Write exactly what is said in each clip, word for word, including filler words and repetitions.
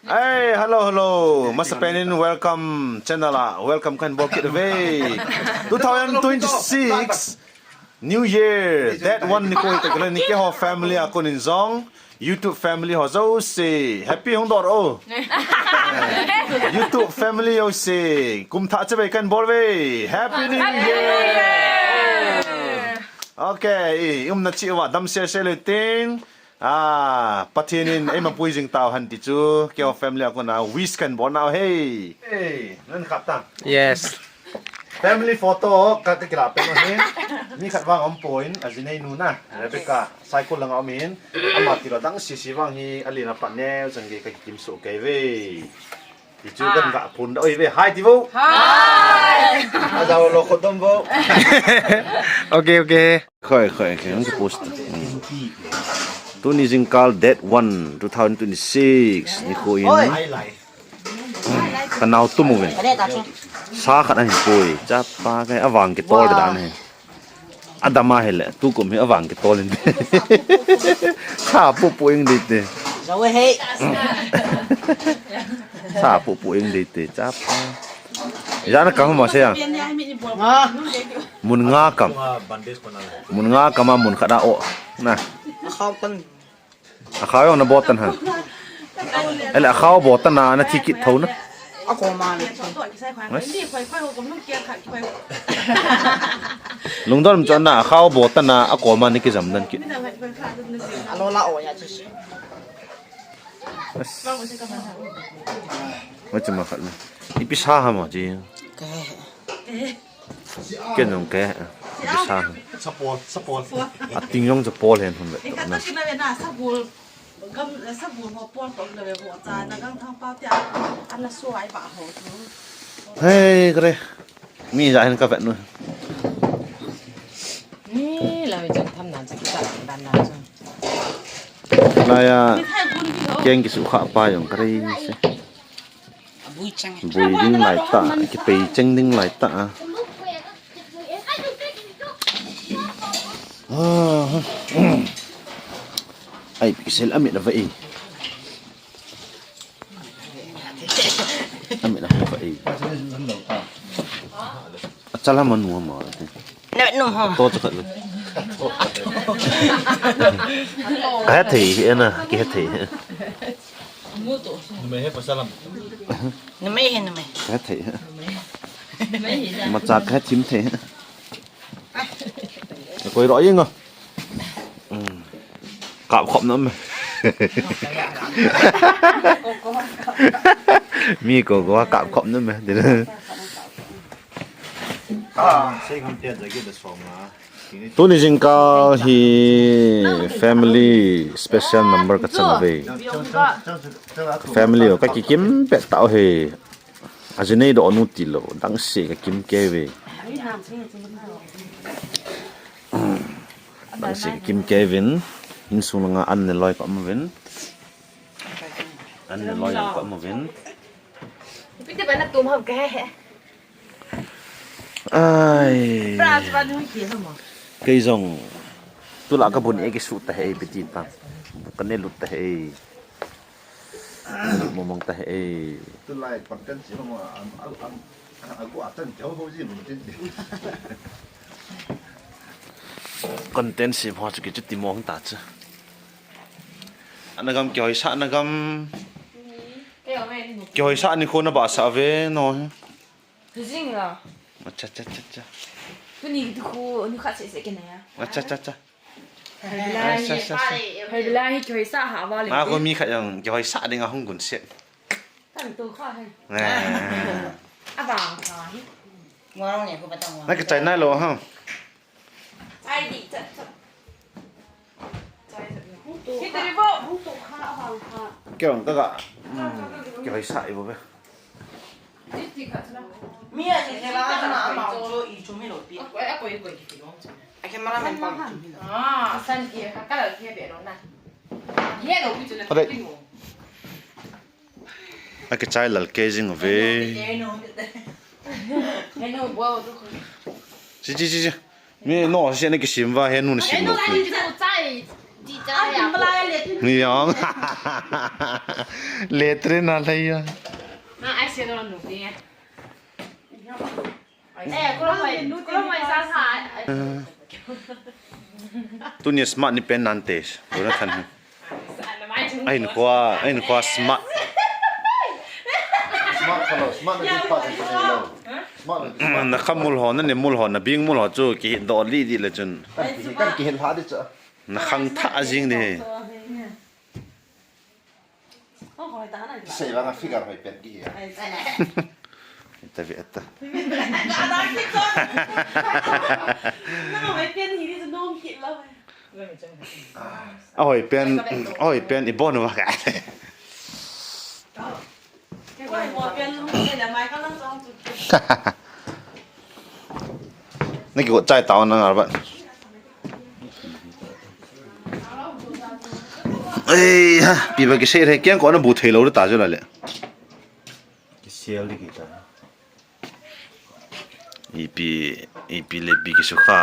Hey, hello, hello. Masapen in welcome channel a. Welcome kahin bol kit uve. Two thousand twenty-six New Year, date one nikho hita kile ni keiho family a konin jong. YouTube family ho jouse. Happy hung doh o. YouTube family jouse. Kum thah chavei kahin bol uve. Happy New Year. Okay, i umna cheh uva damsel sel utin. Ah, Pathen in eima pui jing tauhen ti chu, keiho family a kona wish kahin bol nau ahi. Hey, nan khat ta. Yes. Family photo ka, ka kila pen ahi. Mi khat vang umpon, ajinei nu na, Rebecca, Saikul langa um in. Ama tilou dang sisi vang hi, alen apat neo, chang ge ka kikim soh kei uve. Ti chu kan ga phun da oi ve. Hi ti vo. Hi. Ajao lo khodom vo. Okay, okay. Khoi, khoi, khoi, hung post. Hmm. Tuni jingkah date one, two thousand twenty-six, nikho in. Ka nao tum uvin. Sa khat ahin pui. Chapa kei avang kitol dan ahi. Adam ahile, tukum hi avang kitol in. Sa pupu ing dei te. Sa pupu ing dei te, chapa. Ijat na kang mo se ya. Mun nga kam. Mun nga kam a mun khat a o. Na. Akhao jong na bol tan ha. Ele akhao bol tan a na thi kit tho na. Lungdon chu na akhao bol tan a, akom a na kijam dan kit. Alo la o ya chu. Bas. Macam makan na. Ipi sa ha mo ji. Ken jong ke, bisa. Sapol, sapol. Ating jong sapol hen hun le. Eka to na. Kina ve na sapol. Gam sapol ho pol to na ve ho cha na gang thang pa tia. Ana so ai ba ho tu. Hei, kare. Mi ja hen ka vet nu. Ni la ve jang tham nan cha kita dan na cha. La ya. Keng kisu kha pa jong kare se. Bui ding lai ta, kipei cheng ding lai ta a. Ah, ai, pixel amit ava e. Amit ava e. Achala manu ama. Num ho. To chakhat. Ka hethei, ena, kihethei. Numei he pasal lam. Numei he numei. Ka hethei. Macha ka hethim thei. Koi ro yeng a. Kap khop nam. Mi ko ko kap khop nam. Ah, sei kham tia jagi da song a. Tuni jingkah hi family special number ka chan ve. Family o ka kikim pet tau he. Ajinei do nu tilou, dang se ka kim ke ve. Dang se ka kim ke vin. Insung langa an ne loi ka um vin. An ne loi ka um vin. Piti bana tum ham ke he. Ai. Pra, pra, nu ki hamo. Kei jong. Tula ka bun e kisu ta he piti ta. Ka ne lut ta he. Lut momong ta he. Tulai content si hamo, am, am, am, agu atan jao ho ji mun tin. Content si ho chu ki chu ti mong ta chu. Ana gam kihoi sa na gam. Kihoi sa ni kho na ba sa ve no. Tujing la. Acha, cha, cha, cha. Tuni tu khu, ni khat se se ke na ya. Acha, cha, cha. Hai bilai. Acha, cha, cha. Hai bilai, kihoi sa ha va le. Ma ko mi khat jong, kihoi sa ding a hung gun se. Kan tu kha hai. Abang kha hi. Ngwa ne ko patang wa. Na ke chai nai lo ha. Chai di, cha, cha. Chai di. Hung tu kha, hung tu kha, abang kha. Kyo, ka ga. Hmm. Kihoi sa i bo be. Mi a si se la na ma cho i cho mi lo pi. A ko, a ko, a ko, ki lo. A ke mara men pa cho mi lo. Ah, san ki ka ka la ki be lo na. Ye lo pi cho na ki mo. A ke chai lal ke jing ve. He no. He no bo tu. Si, si, si, si. Mi no, si na kisim va, he nu na sim lo. He nu, he nu, chai, di Ni yong. Letrin na lei ya. Na ai se don nu ni. Eh, ko mai, ko mai sa sa. Tuni smart ni pen nan te. Ko na than. Ahin khua, ahin khua smart. Smart kha lo, smart na jing pa jing pa lo. Smart na jing pa. Na kham mul ho, na ne mul ho, na bing mul ho chu kidoh li di le chun. Kan ki, kan kihil ha di chu. Na khang tha jing di. Kisei vang a figure hoi pen ki hi. Ita ve ata. A hoi pen, a hoi pen i bon va ka. Na ki ko chai tao na ngar ba. Ei ha, pi ba kisei re kiang ko na bu thei lo ta jo la le. Kisel di kita. Ipi, ipi le pi kisu kha.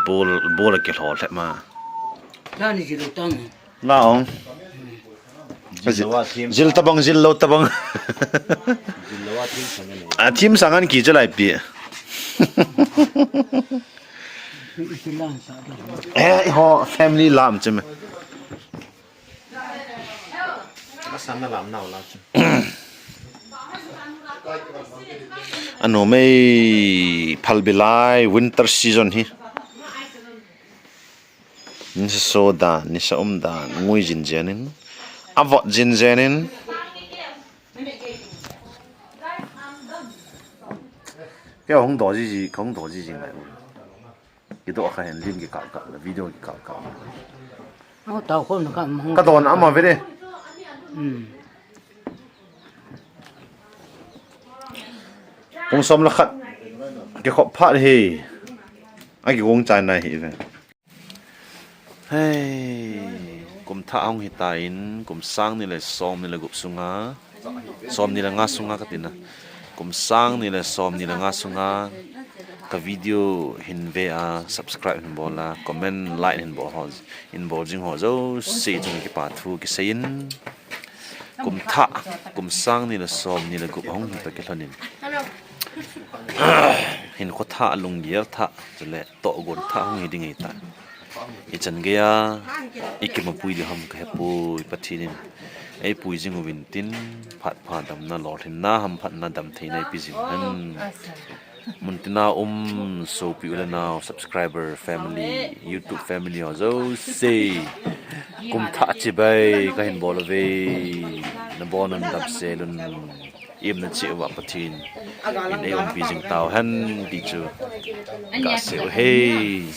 Bol, bol ke lo le ma. La ni jilu tang. La ong. Jil lo a thim. Jil tabang, jil lo tabang. Jil lo a thim sangan. A thim sangan ki jalai pi. Eh, ho family lam chim. Asan na lam nau la chu. Ano mei phalbi lai winter season hi. Nisa so dan, nisa um dan, ngui jin jenin, avot jin jenin. Kei hung do ji ji, hung do ji ji ngai. Kidoh kha hen lim kikap kap le, video kikap kap. Au, tao khom na ka mong. Ka don ama ve de. Hmm. Pung som le khat. Kikhop phat hi. A kigong chai nai hi ve. Hei, kum thah hung hi ta in, kum sang ni le som ni le gup sunga. Som ni le nga sunga ka tina. Kum sang ni le som ni le nga sunga ka video hin ve a, subscribe hin bol a, comment, like hin bol ho, hin bol jing ho jouse chung kipa thu kisei in. Kum thah, kum sang ni le som ni le gup hung hi ta kilhon in. Hin kho thah, lunggel thah, chule tohgon thah hung hi ding hi ta. I chan gei a, i kimapui di ham ka hepoi, Pathen in eipui jing uvin tin, phat pha damna, lolhinna, hamphatna, damtheina ipi jing hen. Muntina um, sopi u le nao, subscriber, family, YouTube family ho jouse. Kum thah chibai, ka hin bol uve, na bon un, damsel un. Im na chi uva Pathen in ei umpi jing tau hen ti chu ka sei u hei.